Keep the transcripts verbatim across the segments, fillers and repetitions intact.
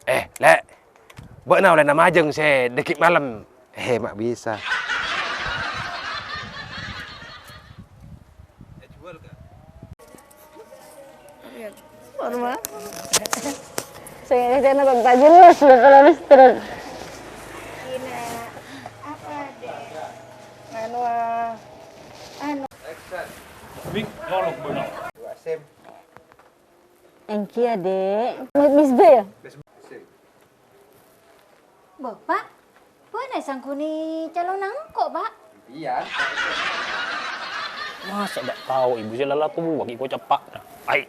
Eh, Lè'. Bâ'na ollèna majâng sè dâggi' malem. Eh, ma' bisa. Sè ngajhâna kok ta' jelas lho kalau terus. Ina, apa, Dek? Anu, ah, anu. Bik, nyolok bener. Èngghi, Adè'. Misbah, yâ? Bâ, Pa', bâ'na sangguni calon engko', Pa'? Iyâ. Masa ta' tao ibu sè la towa ghi' koca' eppa'na? Ai.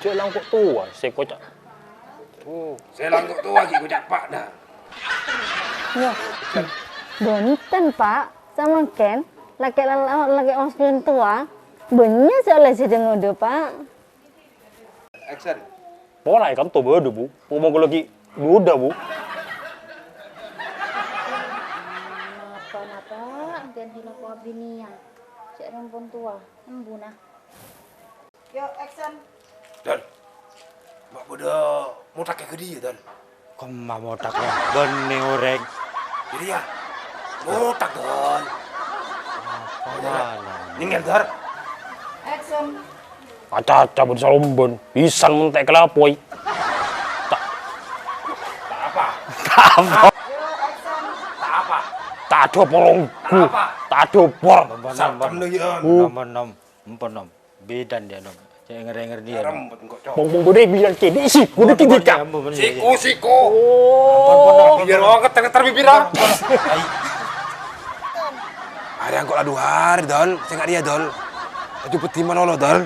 Jhâ' la engko' towa sè koca'. Oh. Sè la engko' towa ghi' koca' eppa'na. Yâ. Bhunten, Pa'. Samangkèn, lakè' la-, lakè' osbin towa. Bânnya' sè ollè sè dâ-ngodâ, Pa'. Action. Pola è kanto bâdâ, Bu. Ngomong lagi duda, Bu. Napa-napa, enten hilaf abinian. Cek rempon tua, embuna. Yo, action. Dal. Mak bâdâ motak è kadhi, Dal. Kemma motak, ya? Bânnè orèng. Jadi ya, motak, Dal. Apa mana? Ninggal, Dal. Action. Aca-aca bân salombân, pisan mon ta' èkalapoy. Ta-, ta' apa? Ta' apa? Ta' apa? Ta' ada porongku. Ta' apa? Ta' ada por. Satpam lagi, Om. Nom, nom. Ampon, Nom. Bidân dia, Nom. Cek ngèr-ngèr dia, Nom. Rempet engko', Cok. Bong-bong bodhe bilang cedek sih, kudu ampon, tidur, ampon, Cak. Ampon, ampon. Siku, siku. Oh. Ampon, ampon, ampon. Biar orang ngeter-ngeter bibir, ah. Ai. Arè engko' la dhu arè, Dol. Sènga' rèya, Dol. Aju peti malolo, Dol.